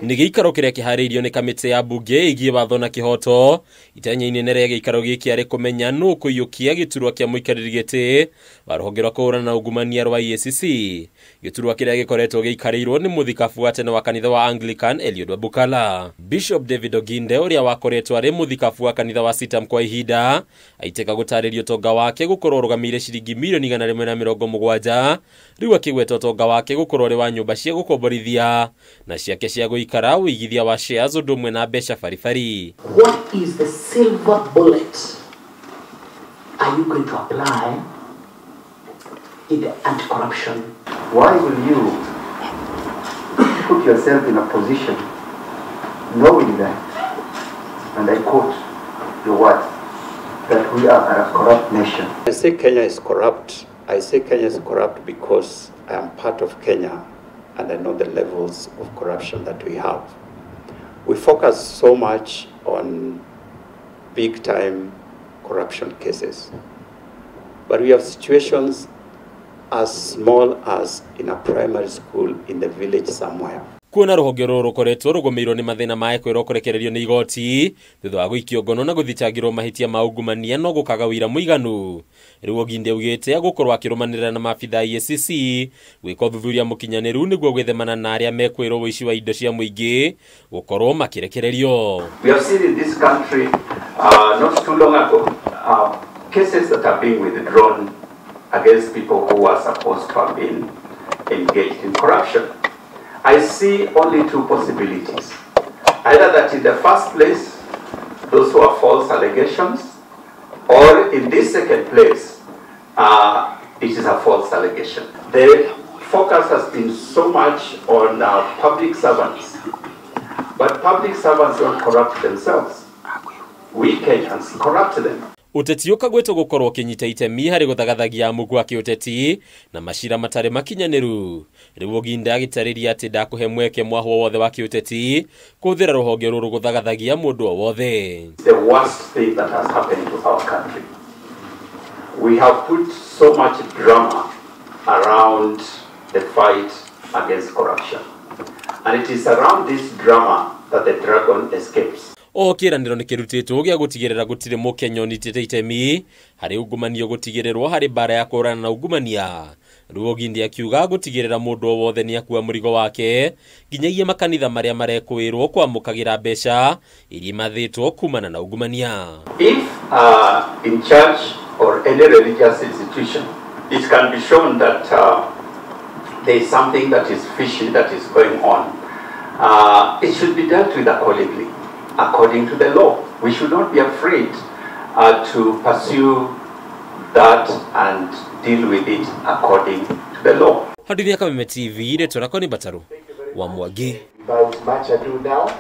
Nĩ gĩikaro kĩrĩa kĩharĩirio nĩ kamĩtĩ ya mbunge ĩgiĩ watho na kĩhoto. Itanya inene rĩa gĩikaro gĩkĩ arĩ kũmenya nũ kũiyũkia gĩturwa kĩa mũikarĩri gĩtĩ wa rũhonge rwa kũhũrana na ungumania rwa EACC. Gĩturwa kĩrĩa gĩkoretwo gĩikarĩirwo nĩ mũthikabu wa tene wa kanitha wa Anglican Eliud Wabukala. Bishop David Oginde ũrĩa wakoretwo arĩ mũthikabu wa kanitha wa Sitam kwa ihinda aitĩka gũtarĩria ũtonga wake gũkorwo ũrũgamĩire ciringi milioni 170, rĩu akĩgweta ũtonga wake gũkorwo ũrĩ wa nyũmba cia gũkomborithia na ciake cia gũikara, ũigithia wa shares ũndũ ũmwe na mbeca baribari. What is the silver bullet are you going to apply in the anti-corruption? Why will you put yourself in a position knowing that, and I quote your words, that we are a corrupt nation? I say Kenya is corrupt. I say Kenya is corrupt because I am part of Kenya and I know the levels of corruption that we have. We focus so much on big time corruption cases, but we have situations as small as in a primary school in the village somewhere. Kuona rũhonge rũrũ rũkoretwo rũgũmĩirwo nĩ mathĩna ma kwĩrwo kũrekererio nĩ igoti thutha wa gũikio ngono na gũthitangĩrwo mahĩtia ma ungumania no gũkaga ũira mũiganu. Rĩu Oginde augĩte agũkorwo akĩrũmanĩrĩra na maabitha a EACC gwĩka ũthuthuria mũkinyanĩru nĩguo gwĩthemana na arĩa mekwĩrwo ũici wa indo cia mũingĩ gũkorwo makĩrekererio. We have seen in this country not too long ago cases that are being withdrawn against people who are supposed to have been engaged in corruption. I see only two possibilities. Either that in the first place, those who are false allegations, or in this second place, it is a false allegation. The focus has been so much on public servants, but public servants don't corrupt themselves. We Kenyans corrupt them. Ũteti ũkagwetwo gũkorwo ũkĩnyita itemi harĩ gũthagathagia amuku a kĩũteti na macira matarĩ makinyanĩru. Rĩu Oginde agĩtarĩria atĩ ndakũhe mweke mwahwo wothe wa kĩũteti kũhũthĩra rũhonge rũrũ gũthagathagia mũndũ o wothe. The worst thing that has happened to our country. We have put so much drama around the fight against corruption. And it is around this drama that the dragon escapes. O kĩranĩro nĩ kĩrutĩtwo gĩa gũtigĩrĩra gũtirĩ mũkenya ũnyitĩte itemi harĩ ungumania gũtigĩrĩrwo harĩ mbara ya kũhũrana na ungumania. Rĩu Oginde akiuga gũtigĩrĩra mũndũ o wothe nĩ akua mũrigo wake nginyagia makanitha marĩa marekũĩrwo kwamũkagĩra mbeca iria imathĩtwo kumana na ungumania. If in church or any religious institution it can be shown that there is something that is fishy that is going on, it should be dealt with accordingly. According to the law. We should not be afraid to pursue that and deal with it according to the law. Hadithi ya Kameme TV, rĩtwa rĩakwa nĩ Mbataru wa Mwangi. Without much ado now.